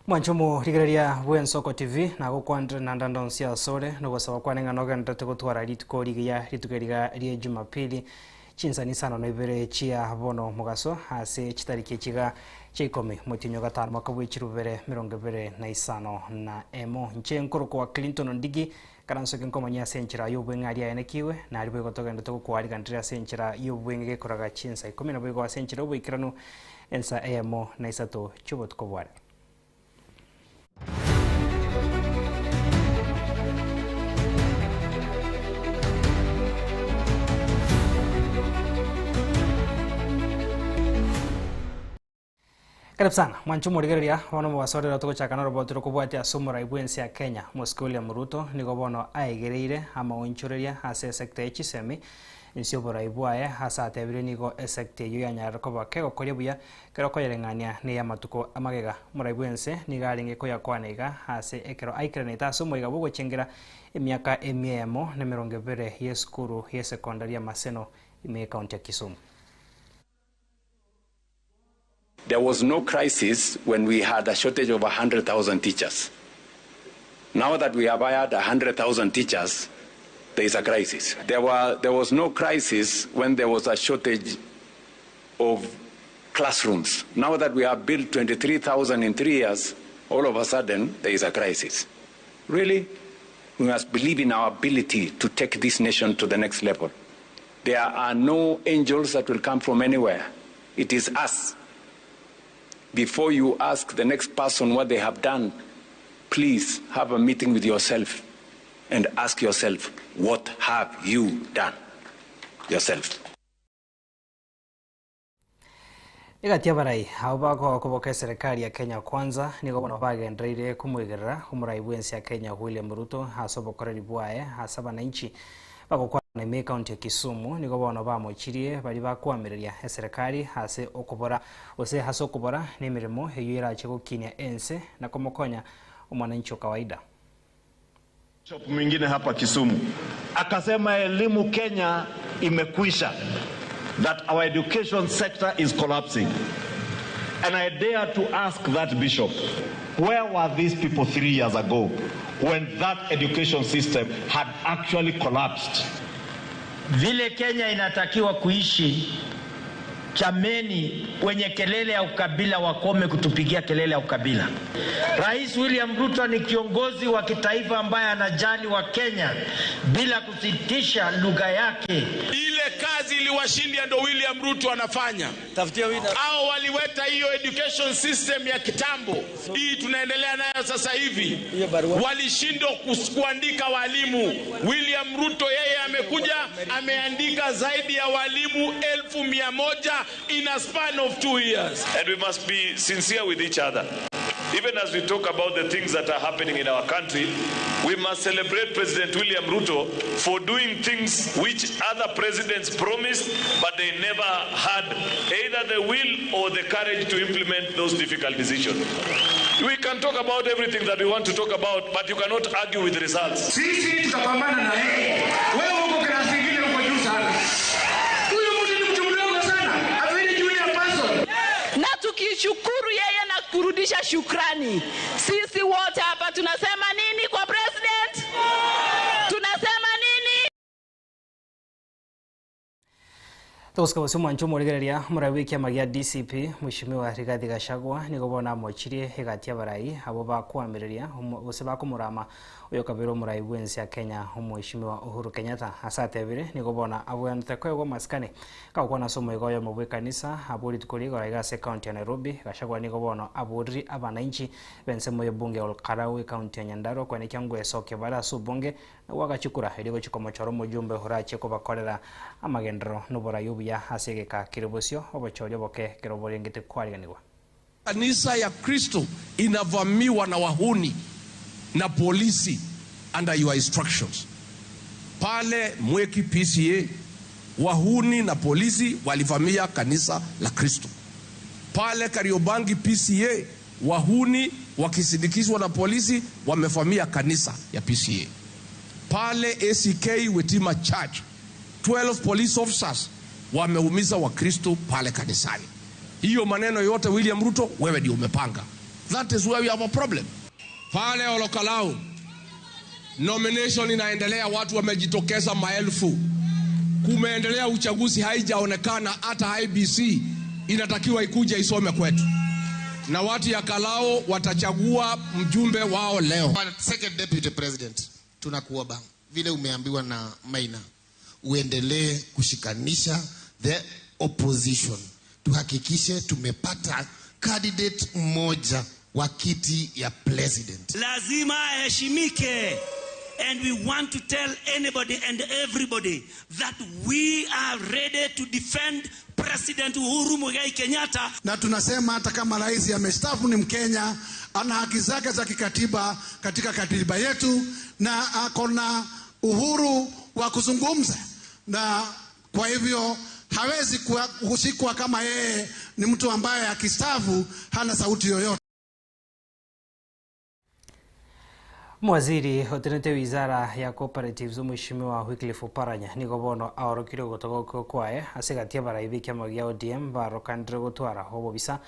Mwanche omorigereria bw'Ensoko TV, nagokwanire naende ande onsi asore, nogosaba kwane ng'a nogenderete gotwara rituko rigiya, rituko eriga rie Jumapili, chinsani isano na ibere chia bono mogaso, ase chitariki echiga chia ikomi motienyi o gatano mwaka bwe chirubere bibere merongo ebere na isano na emo. Inche nkorokwa Clinton Ondigi, karansoke nkomanyia ase enchera y'obweng'e aria aenekigwe, naria boigo togenderete gokwariganera ase enchera y'obweng'e gekoraga chinsa ikomi naboigo ase enchera y'oboikeranu ensa eyemo na isato chi'obotuko bware. Karibu sana mwanche omorigereria bono omobaso rero togochaka noroboti rokobwatia ase omorai bw'ense ya Kenya Mosike William Ruto nigo bono aegereire amaonchoreria ase esecta ye chisemi inse oborai bwaye ase atebirie nigo esecta eyio yanyarire koba kegokoria buya Ekero okoyereng'ania ney'amatuko amagega, omorai bw'ense nigo arenge koyakwana iga ase ekero aikeranete ase omoyega bw'ogochengera emiaka emia eyemo na emerongo ebere y'esukuru y'esekondari ya Maseno ime y'ekaunti ya Kisumu. There was no crisis when we had a shortage of 100,000 teachers. Now that we have hired 100,000 teachers, there is a crisis. There, were, there was no crisis when there was a shortage of classrooms. Now that we have built 23,000 in three years, all of a sudden there is a crisis. Really? We must believe in our ability to take this nation to the next level. There are no angels that will come from anywhere. It is us. Before you ask the next person what they have done, please have a meeting with yourself and ask yourself, what have you done yourself? Egati y'abarai abwo bagokoboka eserekari ya Kenya Kwanza nigo bono bagendereire komoigerera omorai bw'ense ya Kenya William Ruto ase obokoreri bwaye ase abananchi bagokwana ime ekaunti ya Kisumu nigo bono bamochirie baria bakoamereria eserekari ase okobora gose ase okobora nemeremo eyio erache gokinia ense na komokonya omwananchi o kawaida. Bishop mwingine hapa Kisumu akasema elimu Kenya imekwisha, that our education sector is collapsing. And I dare to ask that bishop, where were these people three years ago when that education system had actually collapsed? Vile Kenya inatakiwa kuishi, chameni, wenye kelele ya ukabila wakome kutupigia kelele ya ukabila. Rais William Ruto ni kiongozi wa kitaifa ambaye anajali wa Kenya bila kusitisha lugha yake. Ile kazi iliwashindia ndo William Ruto anafanya. Hao waliweta hiyo education system ya kitambo, hii tunaendelea nayo sasa hivi. Walishindwa kuandika walimu. William Ruto yeye amekuja ameandika zaidi ya walimu 100,000 in a span of 2 years. And we must be sincere with each other. Even as we talk about the things that are happening in our country, we must celebrate President William Ruto for doing things which other presidents promised, but they never had either the will or the courage to implement those difficult decisions. We can talk about everything that we want to talk about, but you cannot argue with results. Sisi tutapambana na yeye. Wewe uko klasi ingine uko juu sana. Huyu mtu ni mtu mdogo sana, a very junior person. Na tukishukuru yeye na kurudisha shukrani, sisi wote hapa tunasema nini kwa president? Tunasema nini? Togosika gose omwancho omorigereria omorai bw'ekiama gia DCP Mweshimiwa Rigathi Gachagua nigo bono amochirie egati y'abarai abwo bakoamereria gose bakomorama oyokabere omorai bw'ense ya Kenya Omweshimiwa Uhuru Kenyatta ase atebire nigo bono abwenerete koegwa amasikani kagokwana ase omoigo oyomo bw'ekanisa abwo rituko rigoro iga ase ekaunti ya Nairobi Gachagua nigo bono aboriri abananchi b'ensemo y'ebunge ya Olkalau ekaunti ya Nyandarua koenekia ngwesokia bare ase obonge Gwagachikura erio gochia komochora omojumbe orachie kobakorera amagenderero noborai obuya ase egeka kere bosio, obochori oboke ekero borengete kwariganigwa. Kanisa ya Kristo inavamiwa na wahuni na polisi under your instructions. Pale Mweki PCA wahuni na polisi walivamia kanisa la Kristo. Pale Kariobangi PCA wahuni wakisindikizwa na polisi wamevamia kanisa ya PCA. Pale ACK Witima Church 12 police officers wameumiza Wakristo pale kanisani. Hiyo maneno yote William Ruto, wewe ndio umepanga. That is where we have a problem. Pale Olokalau nomination inaendelea, watu wamejitokeza maelfu. Kumeendelea uchaguzi haijaonekana, hata IBC inatakiwa ikuje isome kwetu, na watu ya Kalao watachagua mjumbe wao leo. Second Deputy President, tunakuomba vile umeambiwa na Maina, uendelee kushikanisha the opposition, tuhakikishe tumepata candidate mmoja wa kiti ya president. Lazima aheshimike. And we want to tell anybody and everybody that we are ready to defend President Uhuru Muigai Kenyatta. Na tunasema hata kama rais amestaafu ni Mkenya, ana haki zake za kikatiba katika katiba yetu, na ako na uhuru wa kuzungumza, na kwa hivyo hawezi kushikwa kama yeye ni mtu ambaye akistaafu hana sauti yoyote. Mwaziri otenete wizara ya cooperatives Mheshimiwa Wycliffe Oparanya nigo bono aorokire ogotogoka kwaye ase gati abarai ba ekiama gia ODM barokandire gotwara obobisa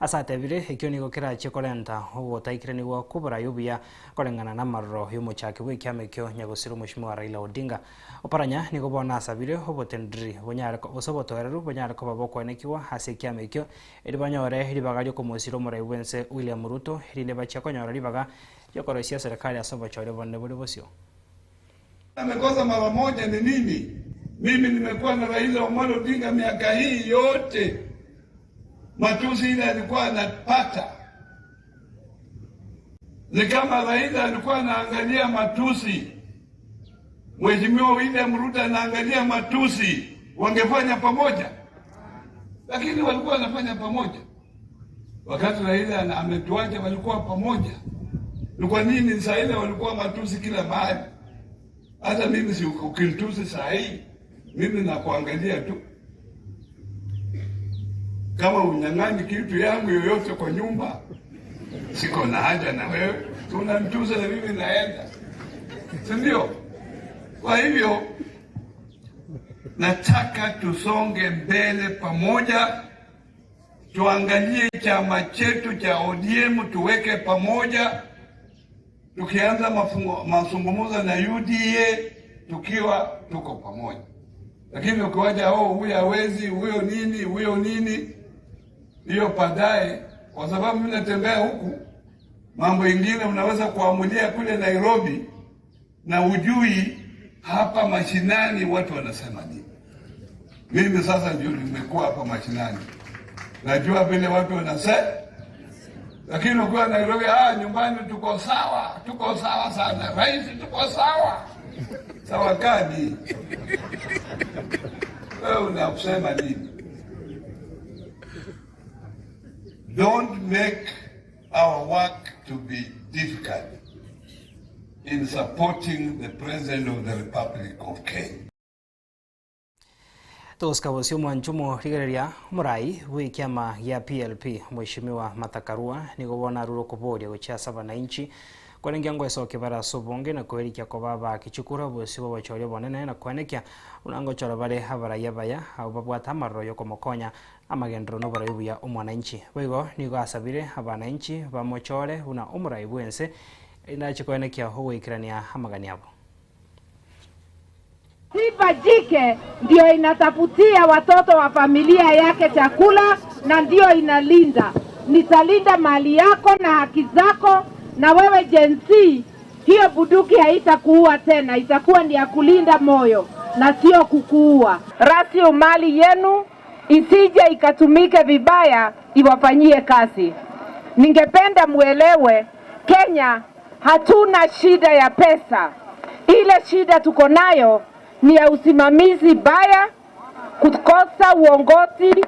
ase atebire ekio nigo kerachie korenta ogotaikeranigwa kwa oborai obuya koreng'ana na amaroro ya omochaki bwa ekiama ekio nyagosira Mheshimiwa Raila Odinga. Oparanya nigo bono asabire obotenderi bonyare gose obotoereru bonyare koba bokwenekiwa ase ekiama ekio eri banyore ribaga ria okomosira omorai bwense William Ruto erinde bachia konyora ribaga yokoroisia serikali ase obochori bonde bori bosio. Amekosa mara moja ni nini? Mimi nimekuwa na Raila Amolo Odinga miaka hii yote, matusi ile alikuwa anapata ni kama Raila alikuwa anaangalia matusi, Mheshimiwa William Ruto anaangalia matusi, wangefanya pamoja, lakini walikuwa wanafanya pamoja. Wakati Raila ametuacha walikuwa pamoja. Ni kwa nini saa ile walikuwa matusi kila mahali? Hata mimi si ukinitusi saa hii, mimi nakuangalia tu. Kama unyang'anyi kitu yangu yoyote kwa nyumba, siko na haja na wewe, tunamtusa na mimi naenda, si ndio? Kwa hivyo nataka tusonge mbele pamoja, tuangalie chama chetu cha ODM tuweke pamoja, tukianza mazungumzo na UDA tukiwa tuko pamoja. Lakini ukiwaja oh, huyu hawezi, huyo nini, huyo nini, hiyo baadaye, kwa sababu mimi natembea huku, mambo ingine unaweza kuamulia kule Nairobi na ujui hapa mashinani watu wanasema nini. Mimi sasa ndio nimekuwa hapa mashinani, najua vile watu wanasema, lakini ukiwa Nairobi, nyumbani tuko sawa, tuko sawa sana, rais tuko sawa. Sawa gani? Wewe unasema nini? Don't make our work to be difficult in supporting the President of the Republic of Kenya. Tosika bosio mwanchumo rigereria omorai bwa ekiama gia PLP Mheshimiwa Martha Karua nigo bono arure okoboria gochia ase abananchi kwarenge ngoesokia bare ase obonge na koerikia koba bakichukura obosi bwa obochori obonene na koenekia buna ngochora bare abarai abaya abo babwate amaroro ya okomokonya amagendero na oborai obuya omwananchi. Boigo nigo asabire abananchi bamochore buna omorai bwense erinde koenekia ogoikerania amagani abo. Simba jike ndio inatafutia watoto wa familia yake chakula na ndio inalinda. Nitalinda mali yako na haki zako, na wewe Gen Z, hiyo bunduki haitakuua tena, itakuwa ni ya kulinda moyo na sio kukuua. Rasilimali yenu isije ikatumike vibaya, iwafanyie kazi. Ningependa muelewe, Kenya hatuna shida ya pesa. Ile shida tuko nayo ni ya usimamizi baya, kukosa uongozi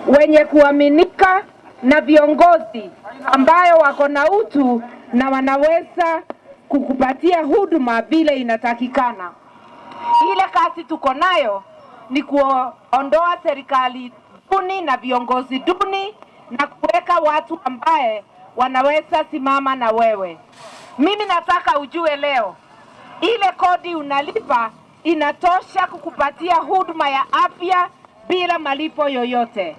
wenye kuaminika na viongozi ambayo wako na utu na wanaweza kukupatia huduma vile inatakikana. Ile kazi tuko nayo ni kuondoa serikali duni na viongozi duni na kuweka watu ambaye wanaweza simama na wewe. Mimi nataka ujue leo, ile kodi unalipa inatosha kukupatia huduma ya afya bila malipo yoyote.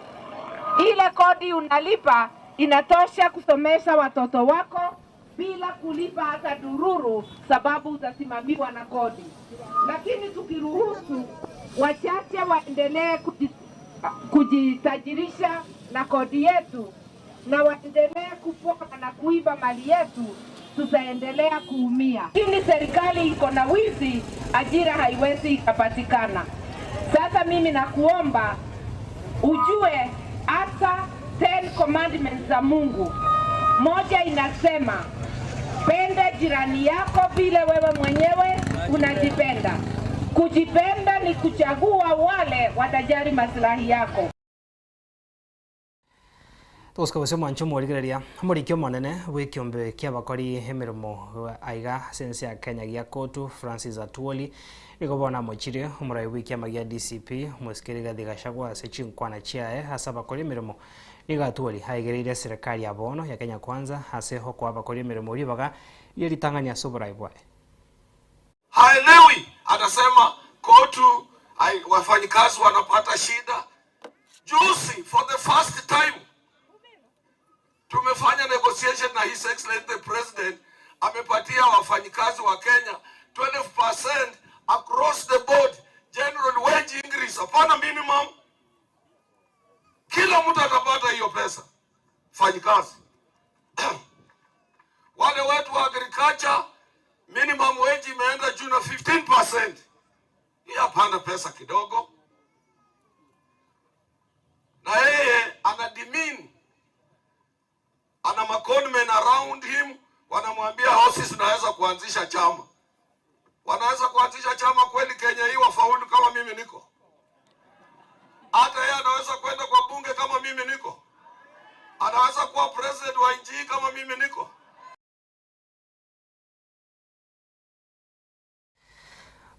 Ile kodi unalipa Inatosha kusomesha watoto wako bila kulipa hata dururu, sababu utasimamiwa na kodi. Lakini tukiruhusu wachache waendelee kujitajirisha na kodi yetu na waendelee kupora na kuiba mali yetu, tutaendelea kuumia. Lakini serikali iko na wizi, ajira haiwezi ikapatikana. Sasa mimi nakuomba ujue hata 10 commandments za Mungu, moja inasema penda jirani yako vile wewe mwenyewe unajipenda. Kujipenda ni kuchagua wale watajali maslahi yako. Togosika gose omwancho omorigereria, omoriki omonene bw'ekiombe ki'abakori emeremo aiga ase ense ya Kenya gia Kotu, Francis Atwoli, nigo bono amochirie omorai bw'ekiama gia DCP, omosike Rigathi Gachagua ase chinkwana chiaye ase abakori emeremo. Nigo Atwoli aigereire eserekari ya bono ya Kenya Kwanza ase okoa abakori emeremo ribaga rie ritang'ani ase oborai bwaye. Haelewi, anasema Kotu wafanyikazi wanapata shida. Juzi for the first time tumefanya negotiation na His Excellency the President, amepatia wafanyikazi wa Kenya 12% across the board general wage increase, hapana minimum. Kila mtu atapata hiyo pesa, fanyikazi. Wale wetu wa agriculture minimum wage imeenda juu na 15%. Hii hapana pesa kidogo, na yeye ana demean, ana maconmen around him, wanamwambia sisi tunaweza kuanzisha chama. Wanaweza kuanzisha chama kweli Kenya hii wafaulu kama mimi niko? Hata yeye anaweza kwenda kwa bunge kama mimi niko? Anaweza kuwa president wa nchi hii kama mimi niko?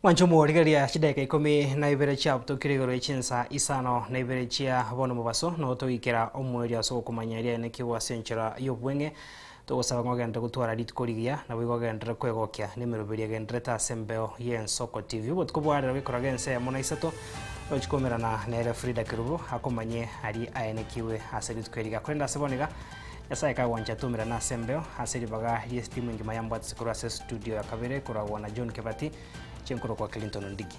Mwanche omorigereria chidaeka ikomi na ibere chiabutokire igoro ye chinsa isano na ibere chia bono mobaso, nogo togoikera omoerio ase ogokomanya eria enekigwa ase enchera y'obweng'e. Togosaba ng'a ogenderere gotwara rituko rigiya, naboigo ogenderere kwegokia nemeroberi egendererete ase embeo y'Ensoko TV. Obotuko bwa rero gekoraga ense eyemo na isato, tochi koumerana nere Frida Kerubo akomanyie aria aenekigwe ase rituko eri iga. Korende ase bono iga, Nyasae kagwancha toumerane ase embeo ase ribaga ri'esitimu engima yambwatisi korwa ase estudio ya kabere koragwa na John Kebati, chinkorokwa Clinton Ndigi.